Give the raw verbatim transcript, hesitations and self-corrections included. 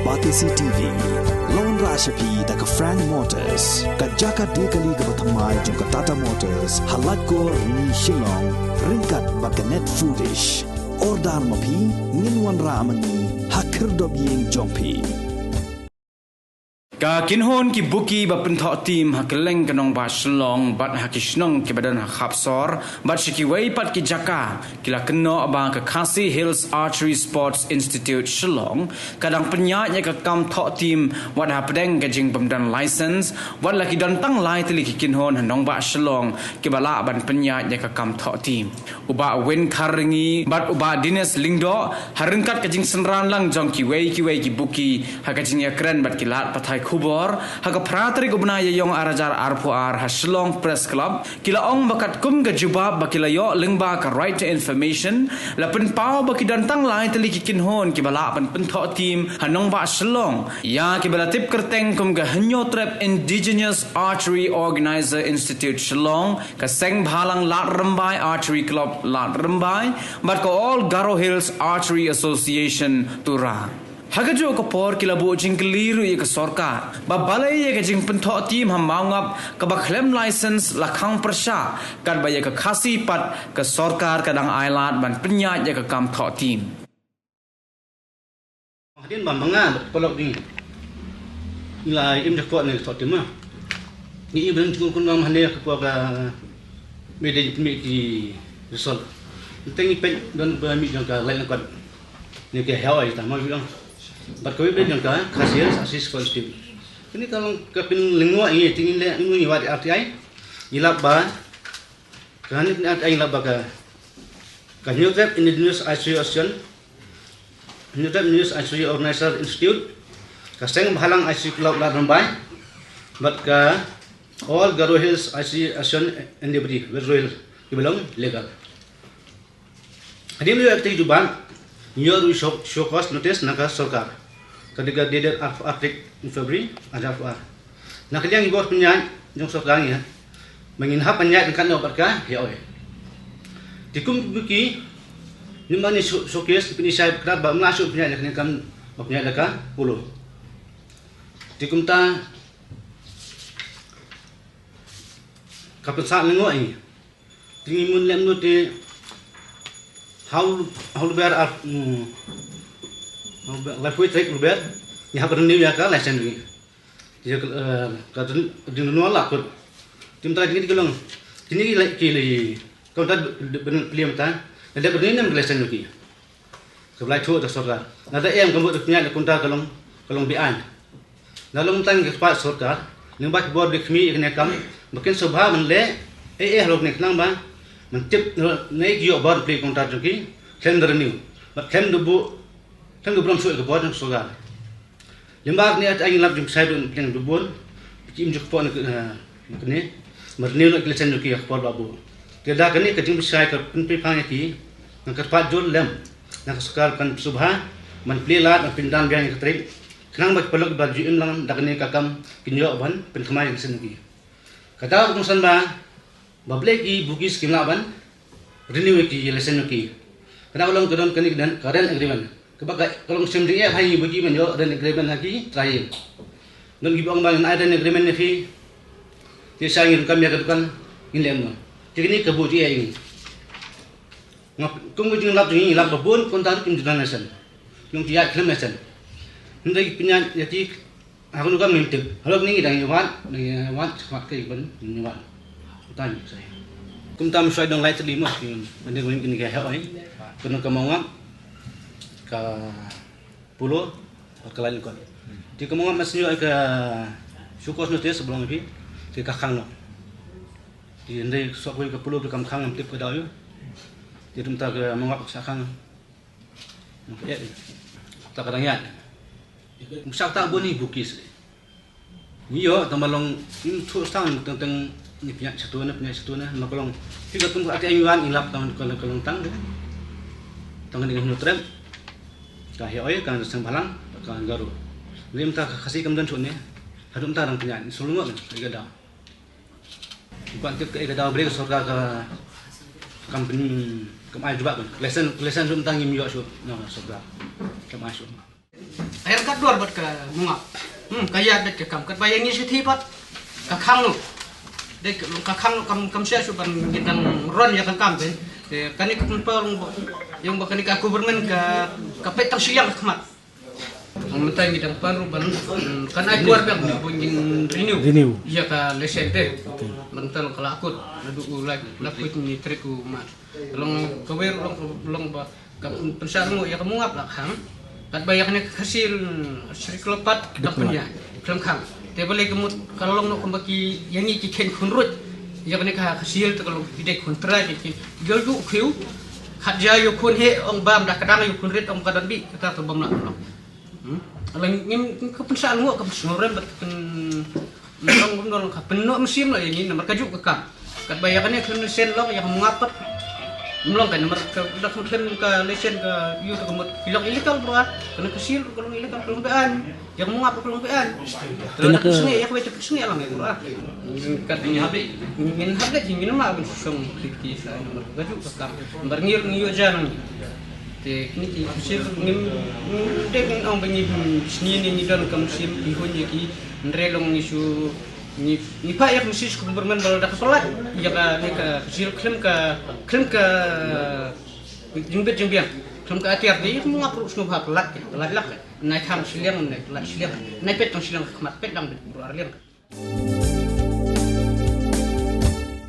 Batesi T V. La wanrah sha phi da ka Frank Motors, ka jaka die kali kaba thymmai jong ka Tata Motors, ha Laitkor Rni Shillong, ryngkat bad ka Net Foodish. Order ma phi, ngin wanrah ma ngi ha khyrdop ïing jong phi. Ka kynhun ki buki ba pynthoh tim ha kylleng ka nongbah Shillong bad ha ki shnong kiba don ha khap sor bad sha kiwei pat ki jaka, ki la kynnoh ba ka Khasi Hills Archery Sports Institute Shillong ka dang pynïaid ïa ka kam thoh tim wat hapdeng ka jingbymdon license, wat la ki don tang lai tylli ki kynhun ha nongbah Shillong kiba lah ban pynïaid ïa ka kam thoh tim. U Bah Win Kharryngi bad u Bah Dinesh Lyngdoh, ha ryngkat ka jingsynran lang jong kiwei kiwei ki buki ha ka jingïakren bad ki lad pathai khubor ha ka phra tarik u bnai Ïaiong ar hajar arphew ar ha Shillong Press Club, ki la ong ba katkum ka jubab ba ki la ïoh lyngba ka Right to Information, la pynpaw ba ki don tang lai tylli ki kynhun kiba lah ban pynthoh tim ha nongbah Shillong, ïa kiba la tip kyrteng kum ka Hynñiewtrep Indigenous Archery Organizer Institute Shillong, ka Sengbhalang Ladrymbai Archery Club Ladrymbai bad ka All Garo Hills Archery Association Tura. Ha kajuh ka por ki la buh jingkylli ruh ïa ka sorkar ba balei ïa ka jingpynthoh tim ha Mawngap kaba khlem license la khang pyrshah, katba ïa ka Khasi pat ka sorkar ka dang ailad ban pynïaid ïa ka kam thoh tim. Hadien ba ma nga bad paralok jong ngi, ngi la im jakpoh ne ka thoh tim ma ngi im, ban jingkun kun ngam hane ka por ka mih dei pynmih ki result. Teng ngi peit don ba mih jong ka Laitlyngkot ne ka Heo ai ta ma jong, bad kawei ba jong ka Khasi Hills Archery Sports Team. Kane ka long ka pynlyngngoh ïa ngi, te ngi leh ngi wad R T I, ngi lap ba Ka Hynñiewtrep Indigenous Archery Association, Hynñiewtrep Indigenous Archery Organizer Institute, ka Sengbhalang Archery Club Ladrymbai bad ka All Garo Hills Archery Association, N D B T, West Garo Hills, kiba long legal. Hadien ba ïoh ïa katei ka jubab, ngi ïoh ruh show, show cause notice na ka sorkar, ka dei ka dei date arphew ar tarik February arhajar arphew ar. Na ka liang ki bor pynïaid jong sorkar ngi ha, ba ngin hap ban ïaid ryngkat noh bad ka Heo ai. Te kum ki buki, ngim, ba ngi show, show cause, pynshai ba kdar ba ym lah shuh pynïaid ïa kane ka kam ba pynïaid da ka Polo. Te kumta ka pynsah lyngngoh ïa ngi. Te ngi mun lem nu te ha u, ha u Lber ar, mm, ha u Lber, laiphew tarik Lber, ngi hap renew ïa ka license ngi. Ïa ka, eh, ka ding, ding renewal la kut. Te mynta kine ki long, kine ki la, ki la, ka mynta de, de, ben plie mynta, la dep renew ne em ka license ngi ki. Ka blai thuh da sorkar. Lada em ka mut da pynïaid da ka kumta ka long, ka long beaiñ. Da long tang ka kyrpad sorkar, lyngba ki bor ba khmih ïa kane ka kam, ba kin sngewbha ban leh eh eh halor kane khnang ba, ban tip na, na ki ïoh ban plie ka kumta jong ki, khlem da renew. Bad khlem da buh, khlem da burom shuh ïa ka bor jong sorkar. Lyngba kane ar tarik ngi lap jingpynsai bad pynlong da bun, ki im jingkyrpad na, eh, kane, ban renew noh ki license jong ki ha ka por ba buh. Te da kane ka jingpynsai ka pynpei phang ïa ki, nga kyrpad jur lem na ka sorkar kan sngewbha ban plie lad, ban pyndan biang ïa ka tarik, khnang ba ki paralok ba ju im lang da kane ka kam kin ïoh ban pynkynmaw ïa ka license jong ki. Kata ka kongsan ba, ba balei ki buki kim lah ban renew ïa ki license jong ki. Kata ka long ka don kane ka rent agreement. Kaba ka, ka long shem jingeh ha ngi buki ban ïoh rent agreement ha ki trai. Don kiba ong ba ngin ai rent agreement ïa phi, te sha ngi ruh kam ïa ka dukan, ngin leh kumno? Te kane ka buh jingeh ïa ngi. Nga, kum ka jinglap jong ngi, ngi lap ba bun counter kim ju don license. Ngi ki ïaid khlem license. Hynrei ki pynïaid ïa ki, ha kano kam ngim tip. Halor kane ngi dang ïa wad, dang ïa wad, shakhmat ka ban ïa wad. Tang sa. Kumta mynshuwa dang lai tylli mo, ki, ban dei ngin ki Heo ai. Kano ka Mawngap, ka Polo, ka Laitlyngkot. Te ka Mawngap ma shu ïoh ka show cause notice ba long phi, te ka khang noh. Te hynrei soh kawei ka Polo te kam khang, ngam tip ka daw ïa. Te kumta ka Mawngap ka sa khang. Nang phi eh. Ta ka dang ïaid. Ngim shah ta bun hi buki seh. Ngi ïoh tang ba long, ngim thuh tang teng teng ngi pynïaid shatu ne, pynïaid shatu ne, ma ka long. Phi ka tum ka ati ngi wan ngi lap tang ka long, ka long tang de. Tang ka ding Hynñiewtrep. Ka Heo ai, ka Sengbhalang, ka Garo. Rim ta ka Khasi kam don shuh ne. Haduh mynta dang pynïaid, shu lyngngoh ne, ka daw. Kwah tip kaei ka daw ba dei ka sorkar ka kam pyn, kam ai jubab kan. License, license ruh mynta ngim ïoh shuh na sorkar. Kam ai shuh. Ai ka dor bad ka mungap. Hmm, ka ïa bad ka kam. Katba ïa ngi shi thi pat. Ka khang no. Dei ka khang no kam kam sia shu ban ngi dang ron ïa ka kam te. Te kane ka pynpaw long ba. Ïong ba kane ka government ka ka peit tang shiliang ka khmat. Ong mynta ngi dang pan ruh ban, hmm, kan ai kuar bang ban ngin renew. Renew. Ïa ka lesen te. Mynta long ka la kut. Naduh u lai la kut ni trik u mat. Long ka wer long long ba ka pynshah rngu ïa ka mungap la khang. Katba ïa kane ka khasil sri klopat ka pynïa khlem khang. Te balei ka mut ka long noh kumba ki ïa ngi ki khein khun ruh. Ïa kane ka khasil te ka long ki dei khun trai ki ki jol ju khiu. Khat ja ïa khun he ong bam da ka dang ïa khun rit ong ka dan bi kata ka bam la long. Hmm? Alang ngim ka pynshah rngu ka pynshah rem bat pyn Nong kum nong ka pynnoh mynsiem la ïa ngi namar ka juk ka kam. Katba ïa kane khlem lesen long ïa ka mungap pat. Mlong ka namar ka da khlem ka lesen ka ïu ta ka mut ki long illegal bro. Kane ka sil ka long illegal ka long bean. Ïa ka mungap ka long bean. Tena ka sngi ïa ka wei ta sngi lang ïa bro. Kat ngin hap leh ngin ma ban song kit ki sa namar ka juk ka kam. Namar ngir ngi ïoh jan. Te kini ki sil ngim ngim dei ngin ong ba ngi sni ni ngi don kam sim ki hun ïa ki. Nre long ngi su Ngi ngi pha ïa ka message ka government ba la da ka palat ïa ka ne ka sil khlem ka khlem ka jingbit jingbiang khlem ka atiar de ïa ka mungap ruh sngewbha palat ke palat lak le nai kham shiliang nai palat shiliang nai pet tang shiliang ka khmat pet dang bit ruh ar liang.